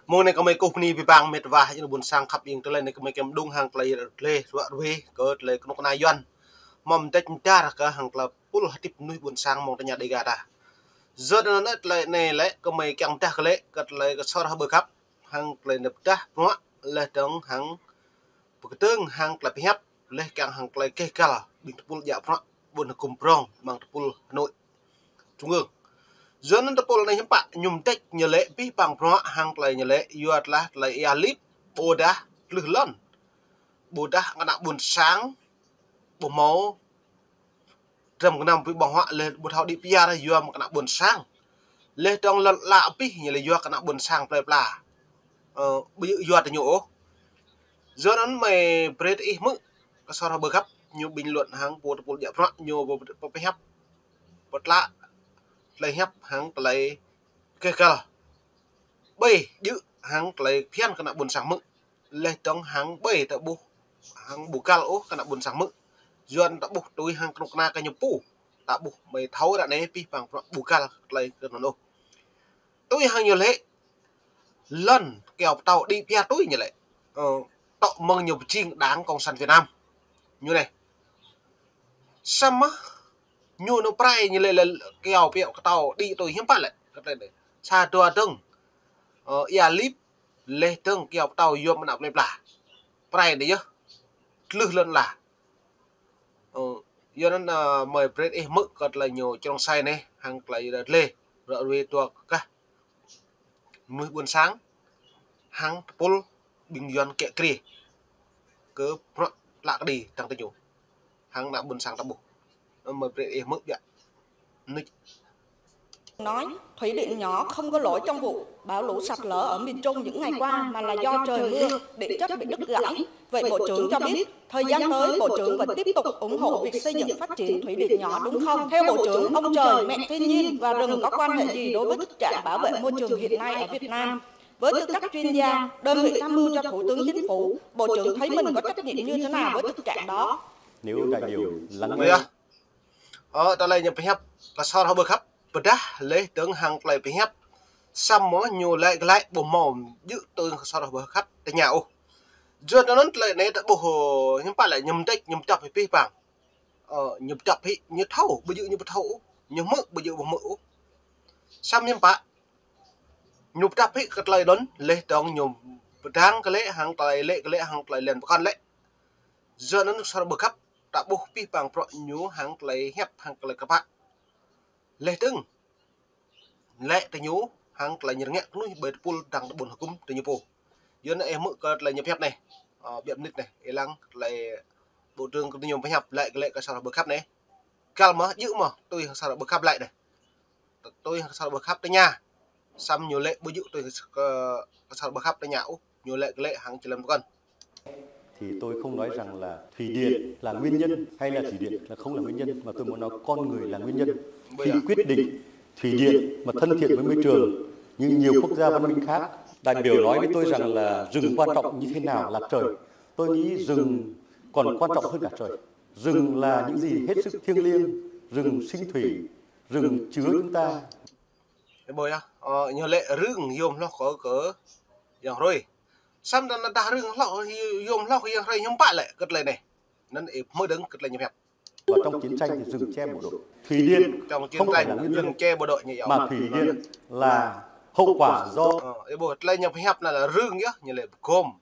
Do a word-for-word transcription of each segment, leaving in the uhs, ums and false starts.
Mông anai kơmơi kơkuh bơni abih bang met wa, ƀing ƀôn sang khăp ƀing tơlơi anai kơmơi kiăng mơdung hăng tơlơi rơleh ruă ruih kơ tơlơi kơnuk kơna Yuan. Mơ̆ng tơdơi mơdar kơ hăng tơlơi pul hơdip mơnuih ƀôn sang mơ̆ng tơña Dega ta. Yua anŭn tơlơi anai lĕ kơmơi kiăng pơdah kơ lĕ kơ tơlơi kơsor hơbơ khăp hăng tơlơi anai pơdah bruă laih dơ̆ng hăng pơkơdơ̆ng hăng tơlơi pơhiăp laih kiăng hăng tơlơi keh găl ƀing tơpul djă bruă ƀôn hơkŭm prong amăng tơpul Hà Nội Trung ương. Yua anŭn tơpul anai hiư̆m pă ñu mơdĕč ñu lĕ abih bang bruă hăng tơlơi ñu lĕ yua tơlah tơlơi ia lip ƀôdah tlưh lŏn. Ƀôdah kơnă ƀôn sang ƀu hmâo dram gơnam ƀu ƀơ̆ng huă laih ƀu thâo đĭ pơyar yua mơ̆ng kơnă ƀôn sang. Laih dơ̆ng lŏn ala abih ñu lĕ yua kơnă ƀôn sang plơi pla. Ơ, ƀu djơ̆ yua tơ ñu ôh. Yua anŭn mơi brơi tơ ih hmư̆ kơsor hơbơ khăp ñu bình luận hăng pô tơpul djă bruă ñu pơ-, pơ-, pơhiăp. Pơtlă tơlơi hiăp hăng tơlơi keh găl. Ƀơi djơ̆ hăng tơlơi phiăn kơnă ƀôn sang hmư̆. Laih dơ̆ng hăng ƀơi ta ƀuh hăng ƀu găl ôh kơnă ƀôn sang hmư̆. Yua anŭn ta ƀuh tui hăng kơnuk kơna kơ ñu pô. Ta ƀuh mơi thâo ră anai abih bang bruă ƀu găl tơlơi kơ anŭn ôh. Tui hăng ñu lĕ lŏn kiao pơtâo đĭ pia tui ñu lĕ. Ơ, tŏ mơ̆ng ñu pơjing Đảng Cộng sản Việt Nam. Ñu anai. Samơ̆ ñu nao prai ñu lĕ lĕ kiao pia pơtâo đĭ tui hiư̆m pă lĕ. Kơ tơlơi anai. Sa dua dơ̆ng. Ơ, ia lip laih dơ̆ng kiao pơtâo yua mơnă plơi pla. Prai anai yơh. Tlưh lŏn ala. Ơ, yua anŭn, ơ, mơi brơi ih hmư̆ kơ tơlơi ñu črông sai anai, hăng tơlơi rơleh, ră ruai dua kah. Mơnuih ƀôn sang, hăng tơpul ƀing Yuan kiă kriê. Kơ bruă tlă kơđi dơ̆ng tơ ñu. Hăng kơnă ƀôn sang ta ƀuh. Ơ, mơi brơi ih hmư̆ biă. Nói, thủy điện nhỏ không có lỗi trong vụ bão lũ sạt lở ở miền Trung những ngày qua mà là do trời mưa, điện chất bị đứt gãy. Vậy Bộ trưởng cho biết, thời gian tới Bộ trưởng vẫn tiếp tục ủng hộ việc xây dựng phát triển thủy điện nhỏ đúng không? Theo Bộ trưởng, ông trời, mẹ thiên nhiên và rừng có quan hệ gì đối với thực trạng bảo vệ môi trường hiện nay ở Việt Nam? Với tư cách chuyên gia, đơn vị tham mưu cho Thủ tướng Chính phủ, Bộ trưởng thấy mình có trách nhiệm như thế nào với thực trạng đó? Nếu đại biểu lắng nghe Ơ, tơlơi ñu pơhiăp kơsor hơbơ khăp, pơdah laih dơ̆ng hăng tơlơi pơhiăp. Samơ̆ ñu lĕ glaĭ ƀu hmâo djơ̆ tui kơsor hơbơ khăp tơña ôh. Yua anŭn tơlơi anai ta ƀuh, ơ, hiư̆m pă lĕ ñu mơdĕč ñu mơdăp hĭ abih bang. Ơ, ñu mơdăp hĭ, ñu thâo, ƀu djơ̆ ñu ƀu thâo ôh, ñu hmư̆, ƀu djơ̆ ƀu hmư̆ ôh. Samơ̆ hiư̆m pă, ñu mơdăp hĭ kơ tơlơi anŭn, laih dơ̆ng ñu pơdrăng kơ lĕ hăng tơlơi lĕ kơ lĕ hăng tơlơi lĕ pơkŏn lĕ. Yua anŭn kơsor hơbơ khăp, ta ƀuh abih bang bruă ñu hăng tơlơi hiăp hăng tơlơi kơpă. Laih dơ̆ng lĕ tơ ñu hăng tơlơi ñu rơngiă kơnuih ƀơi tơpul dang tơ ƀôn hơkŭm tơ ñu pô. Yua anŭn ih hmư̆ kơ tơlơi ñu pơhiăp anai. Ơ, biă mơnit anai, ih lăng tơlơi Bộ trưởng kơ tơ ñu pơhiăp lĕ kơ lĕ kơsor hơbơ khăp anai. Găl mơ̆ djơ̆ mơ̆ tui kơsor hơbơ khăp lĕ anai. Tui kơsor hơbơ khăp tơña. Samơ̆ ñu lĕ ƀu djơ̆ tui kơ-, kơsor hơbơ khăp tơña ôh, ñu lĕ kơ lĕ hăng či lăm pơkŏn. Thì tôi không nói rằng là thủy điện là nguyên nhân hay là thủy điện là không là nguyên nhân, mà tôi muốn nói con người là nguyên nhân. Khi quyết định thủy điện mà thân thiện với môi trường như nhiều quốc gia văn minh khác. Đại biểu nói với tôi rằng là rừng quan trọng như thế nào là trời. Tôi nghĩ rừng còn quan trọng hơn cả trời. Rừng là những gì hết sức thiêng liêng, rừng sinh thủy, rừng chứa chúng ta. Ơ, ƀuh yơh, ơ, ñu lĕ rưng yôm hloh kơ, kơ yang hrơi. Samơ̆ ta nao dah rưng hloh, yôm hloh kơ yang hrơi hiư̆m pă lĕ kơ tơlơi anai. Anŭn ih hmư̆ dơ̆ng kơ tơlơi ñu pơhiăp. Và trong chiến tranh thì rừng che bộ đội. Thủy điện không phải là nguyên nhân, rưng che bộ đội ñu yơh. Mà thủy điện là hậu quả do. Ơ, ih ƀuh tơlơi ñu pơhiăp anai lĕ rưng yơh, ñu lĕ pơgôm.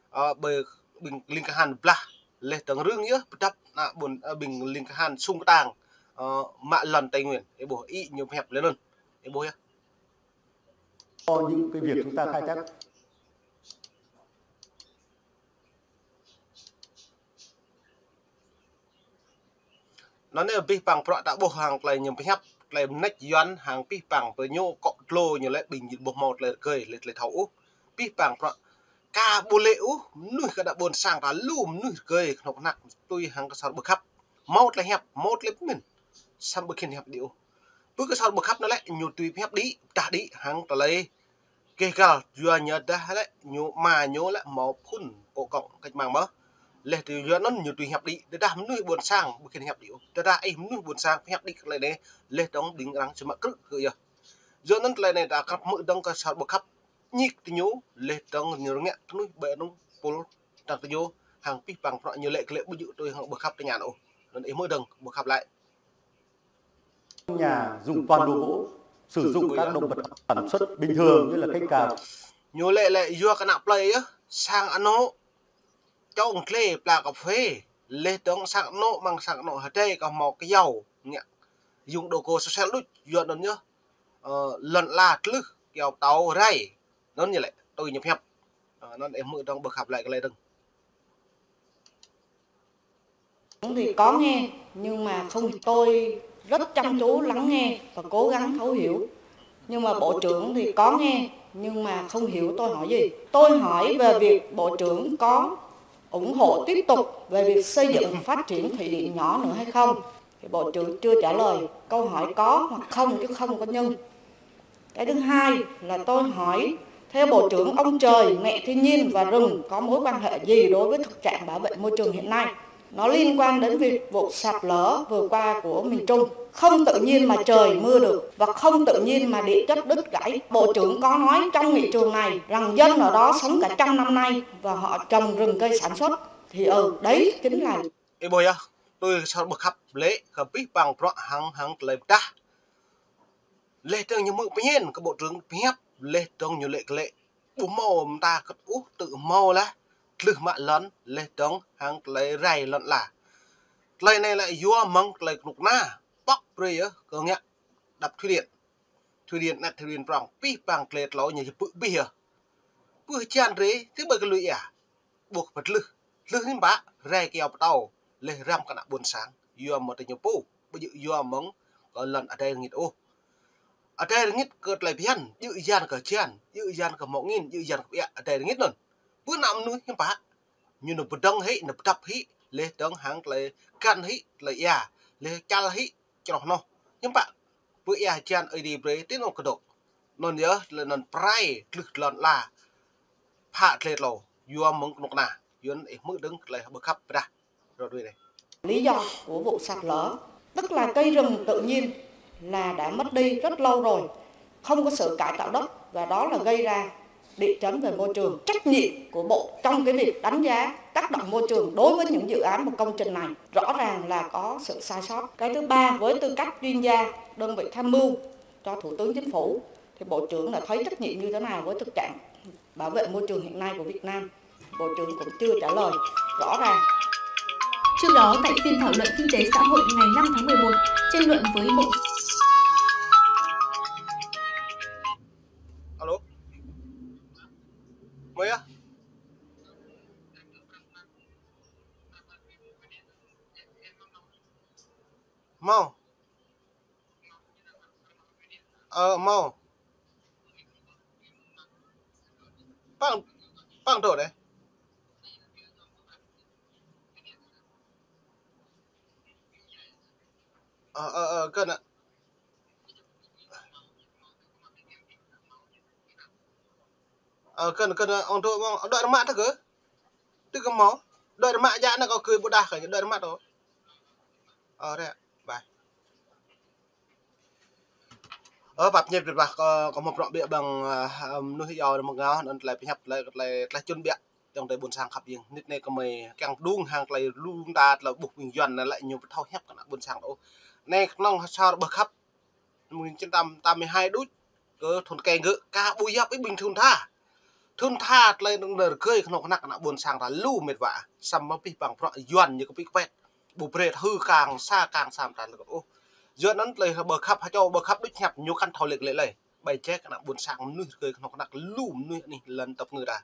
Ơ, ƀơi ƀing ling kơhan blah, laih dơ̆ng rưng yơh pơdăp ană ƀôn, ơ, ƀing ling kơhan sung kơtang, ơ, mă lŏn Tây Nguyên. Ih ƀuh, ih ñu pơhiăp lĕ anŭn. Ih ƀuh yơh. Có những cái việc chúng ta khai thác. Anŭn anai abih bang bruă ta ƀuh hăng tơlơi ñu pơhiăp, tơlơi mơneč Yuan hăng abih bang pơ ñu kŏ tlô ñu lĕ ƀing ƀu hmâo tơlơi rơgơi, lĕ tơlơi thâo ôh. Abih bang bruă ka ƀu lĕ ôh, mơnuih kơ đa ƀôn sang ta lu mơnuih rơgơi kơnuk kơna tui hăng kơsor hơbơ khăp. Hmâo tơlơi hiăp, hmâo tơlơi pơmĭn. Samơ̆ ƀu khĭn hiăp đĭ ôh. Pơ kơsor hơbơ khăp anai lĕ ñu tui pơhiăp đĭ, pơdah đĭ hăng tơlơi keh găl, yua ñu dah lĕ ñu ama ñu lĕ hmâo phun kŏ kŏng kĕč mang mơ̆. Laih tơ yua anŭn ñu tui hiăp đĭ, tơdah mơnuih ƀôn sang ƀu khĭn hiăp đĭ ôh. Tơdah ih mơnuih ƀôn sang pơhiăp đĭ kơ tơlơi anai, laih dơ̆ng ƀing arăng či mă krư̆ kơ yơh. Yua anŭn tơlơi anai ta kăp hmư̆ dơ̆ng kơsor hơbơ khăp. ñik tơ ñu, leh dơ̆ng ñu rơngiă tơnuih ƀơi anŭn pul tang tơ ñu, hăng pih pang prăk ñu lĕ kơ lĕ ƀu djơ̆ tui hăng ƀơ khăp tơñan ôh. Anŭn ih hmư̆ dơ̆ng ƀơ khăp lĕ. Nhà dùng toàn đồ gỗ, sử dụng các động vật sản xuất bình thường như là cây cà. Ñu lĕ lĕ yua kơ ană plơi yơh, sang anŏ čŏng tlĕ pla kơphê, leh dơ̆ng sang anŏ mơ̆ng sang anŏ hơdai kơ hmâo kơyâo, ngă dùng đồ gỗ sơ sel đôč, yua anŭn yơh, ơ, lŏn ala tlưh, kơyâo pơtâo rai, anŭn ñu lĕ, tui ñu pơhiăp. Ơ, anŭn ih hmư̆ dơ̆ng ƀơ khăp lĕ kơ lĕ dơ̆ng. Thì có nghe, nhưng mà không, tôi rất chăm chú lắng nghe và cố gắng thấu hiểu. Nhưng mà Bộ trưởng thì có nghe, nhưng mà không hiểu tôi hỏi gì. Tôi hỏi về việc Bộ trưởng có ủng hộ tiếp tục về việc xây dựng phát triển thủy điện nhỏ nữa hay không? Thì Bộ trưởng chưa trả lời. Câu hỏi có hoặc không chứ không có nhưng. Cái thứ hai là tôi hỏi, theo Bộ trưởng, ông trời, mẹ thiên nhiên và rừng có mối quan hệ gì đối với thực trạng bảo vệ môi trường hiện nay? Nó liên quan đến việc vụ sạt lở vừa qua của miền Trung. Không tự nhiên mà trời mưa được và không tự nhiên mà địa chất đứt gãy. Bộ trưởng có nói trong nghị trường này rằng dân ở đó sống cả trăm năm nay và họ trồng rừng cây sản xuất. Thì ừ, đấy chính là Ih ƀuh yơh, tui sa ƀơ khăp lĕ kơ pih pang prăk hăng hăng tơlơi pơdah. Leh dơ̆ng ñu hmư̆ pơñen kơ Bộ trưởng pơhiăp, leh dơ̆ng ñu lĕ kơ lĕ ƀu hmâo mơta kơ̆t ôh, tŭ hmâo lah tlưh mă lŏn, leh dơ̆ng hăng tơlơi rai lŏn ala. Tơlơi anai lĕ yua mơ̆ng tơlơi kơnuk kơna pŏk brơi yơh kơ ngă đập thủy điện. Thủy điện anăt thủy điện prŏng, pih pang tơlơi tlâo ñu pơ̆ abih yơh. Pơ̆ hơjan rai, tơ ƀơi kơ lui ia. Ƀuh pơtlưh, tlưh hiư̆m pă, rai kơyâo pơtâo, leh răm kơ ană ƀôn sang, yua mơ̆ tơ ñu pô, ƀu djơ̆ yua mơ̆ng kơ lŏn adai rơngit ôh. Adai rơngit kơ tơlơi phiăn, djơ̆ yan kơ hơjan, djơ̆ yan kơ hmâo angin, djơ̆ yan kơ ƀiă, adai rơngit anŭn. Pơ ană mơnuih hiư̆m pă, ñu nao pơdơ̆ng hĭ, nao pơdăp hĭ, leh dơ̆ng hăng tơlơi găn hĭ, tơlơi ia, leh čăl hĭ, čroh hnoh. Hiư̆m pă, pơ ia hơjan Ơi Adai brơi, tơ anŭn kơdŏk. Anŭn yơh, tơlơi anŭn pơrai, tlưh lŏn ala. Phă tơlơi tlâo, yua mơ̆ng kơnuk kơna, yua anŭn ih hmư̆ dơ̆ng tơlơi ƀơ khăp pơdah. Rŏ đuaĭ anai. Lý do của vụ sạt lở, tức là cây rừng tự nhiên là đã mất đi rất lâu rồi, không có sự cải tạo đất và đó là gây ra địa chấn về môi trường. Trách nhiệm của bộ trong cái việc đánh giá tác động môi trường đối với những dự án và công trình này rõ ràng là có sự sai sót. Cái thứ ba, với tư cách chuyên gia, đơn vị tham mưu cho Thủ tướng Chính phủ, thì Bộ trưởng đã thấy trách nhiệm như thế nào với thực trạng bảo vệ môi trường hiện nay của Việt Nam? Bộ trưởng cũng chưa trả lời rõ ràng. Trước đó, tại phiên thảo luận kinh tế xã hội ngày năm tháng mười một, tranh luận với Bộ Alo. Hmâo yơh? Hmâo. Ơ, hmâo. Păng, păng dŏ đeh. Ơ, ơ, ơ, kơnơ̆ng. Ơ, kơnơ̆ng, kơnơ̆ng, ong dŏ, ong, dŏ rơmă tơ kơ. Tơ kơ hmâo. Dŏ rơmă jak anai kơ kơ ƀu dah kơ, dŏ rơmă tơ. Ơ, rĕ, bye. Ơ, pap ñĕp ƀiă bah, kơ, kơ hmâo prŏk ƀiă ƀăng, ơ, mơnuih yua mơ̆ng ngao, anŭn tơlơi pơhiăp, tơlơi, tơlơi, tơlơi čun ƀiă. Ayŏng adơi ƀôn sang khăp jing, nit anai kơmơi kiăng pơdung hăng tơlơi lu mơta tơlơi ƀuh ƀing Yuan anai lĕ ñu ƀu thâo hiăp kơ ană ƀôn sang ôh. Anai kơnơ̆ng sa hrơi ƀơ khăp, một nghìn chín trăm tám mươi hai đôč, kơ thun keng gơ̆, ka ƀu yap ih ƀing thun tha. Thun tha tơlơi anŭn rơgơi kơnuk kơna kơ ană ƀôn sang ta lu mĕt wa. Samơ̆ pih pang prăk Yuan ñu kơ pih kơpet. Ƀu brơi hư kang sa kang sa mơta lơkơt ôh. Yuan anŭn tơlơi ƀơ khăp, ha čô ƀơ khăp đôč hiăp ñu kăn thâo lĕ kơ lĕ lơi. Ƀai jĕ kơ ană ƀôn sang mơnuih rơgơi kơnuk kơna lu mơnuih anih lŏn tơp ngư ta.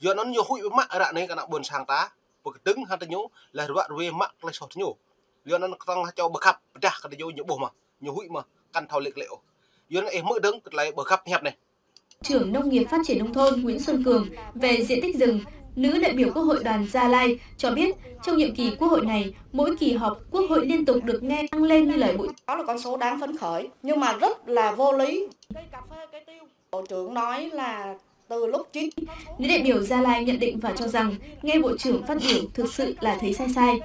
Yuan anŭn ñu huĭ ƀu mă ră anai kơ ană ƀôn sang ta. Pơkơdơ̆ng hăng tơ ñu, lĕ ruă ruai mă tơlơi soh tơ ñu. Yuan anŭn kơtang ha čô ƀơ khăp pơdah kơ tơ ñu ñu ƀuh mơ̆. Ñu huĭ mơ̆, kăn thâo lĕ kơ lĕ ôh. Yuan anŭn ih hmư̆ dơ̆ng kơ tơlơi ƀơ khăp hiăp anai. Trưởng Nông nghiệp Phát triển Nông thôn Nguyễn Xuân Cường về diện tích rừng, nữ đại biểu Quốc hội đoàn Gia Lai cho biết trong nhiệm kỳ Quốc hội này, mỗi kỳ họp Quốc hội liên tục được nghe tăng lên như lời Bộ Đó là con số đáng phấn khởi, nhưng mà rất là vô lý. Bộ trưởng nói là từ lúc chín Nữ đại biểu Gia Lai nhận định và cho rằng nghe Bộ trưởng phát biểu thực sự là thấy sai sai.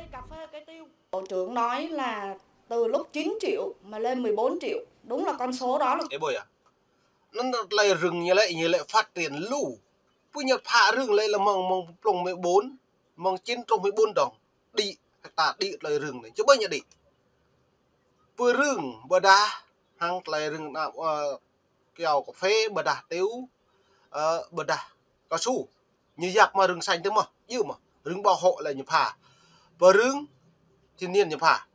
Bộ trưởng nói là từ lúc chín triệu mà lên mười bốn triệu. Đúng là con số đó là Ê ƀuh yơh. Anŭn tơlơi rừng ñu lĕ, ñu lĕ phát triển lu. Pơ Nhật Bản rừng lĕ lĕ mơ̆ng, mơ̆ng plông mười bốn, mơ̆ng chín truh mười bốn dong. Đĭ, hecta đĭ tơlơi rừng anai. Čơbơi ñu đĭ. Pơ rừng ƀôdah hăng tơlơi rừng anai, ơ, keo cà phê, ƀôdah tiêu, ơ, ƀôdah cao su. Ñu yap mă rừng xanh tơ mơ̆, yơh mơ̆. Rừng bảo hộ lĕ ñu pha. Pơ rừng thiên nhiên ñu pha.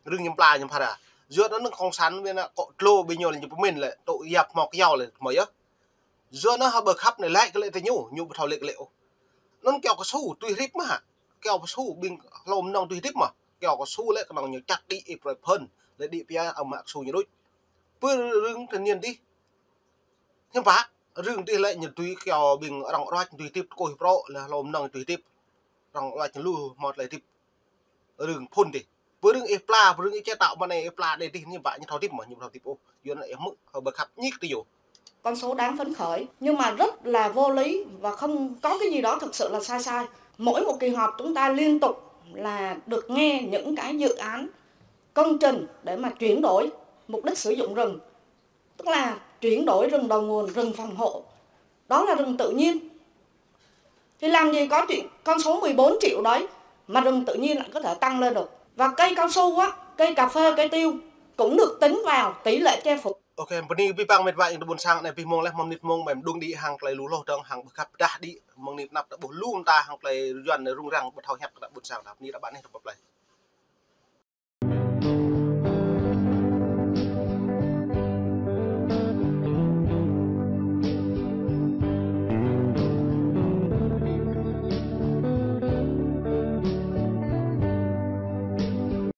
Rừng ñu pla ñu pha ra. Yua anŭn cộng sản ƀing ană kŏ tlô ƀing ñu lĕ ñu pơmĭn lĕ, tŭ yap mơ̆ keo lĕ mơ̆ yơh. Yua anŭn hơbơ khăp anai lĕ kơ lĕ tơ ñu, ñu ƀu thâo lĕ kơ lĕ ôh. Anŭn keo cao su tui hrip mơ̆ hă. Keo cao su ƀing hlô mơnơ̆ng tui hrip mơ̆. Keo cao su lĕ kơnơ̆ng ñu čăt đĭ ih prơi phơn, lĕ đĭ pia ơm mă cao su ñu đôč. Pơ rừng thiên nhiên dih. Hiư̆m pă, rừng dih lĕ ñu tui keo ƀing arăng ruăč tui hrip tơkuih prŏ, lĕ hlô mơnơ̆ng tui hrip. Arăng ruăč lu hmâo tơlơi hrip. Rừng phun dih. Pơ rừng ih pla, pơ rừng ih čĕ tao mơ̆ng anai ih pla đơi dih ñu ƀă ñu thâo hrip mơ̆, ñu thâo hrip ôh. Yua anŭn ih hmư̆ hơbơ khăp ñik tơ yơh. Con số đáng phấn khởi, nhưng mà rất là vô lý và không có cái gì đó thực sự là sai sai. Mỗi một kỳ họp chúng ta liên tục là được nghe những cái dự án công trình để mà chuyển đổi mục đích sử dụng rừng. Tức là chuyển đổi rừng đầu nguồn, rừng phòng hộ. Đó là rừng tự nhiên. Thì làm gì có chuyện con số mười bốn triệu đấy mà rừng tự nhiên lại có thể tăng lên được. Và cây cao su á, cây cà phê, cây tiêu cũng được tính vào tỷ lệ che phủ. Ok, bơni abih bang met wa ƀing ta ƀuôn sang anai, abih mông lĕ mơ̆ng mơnit mông mơ̆ng đung đĭ hăng tơlơi lu hloh dơ̆ng hăng ƀơ̆ khăp pơdah đĭ mơ̆ng mơnit anăp ta ƀuh lu mơta hăng tơlơi Yuan rŭng răng ƀu thâo hiăp kơ ta ƀuôn sang ta bơni ră ƀă anai ta pơplai.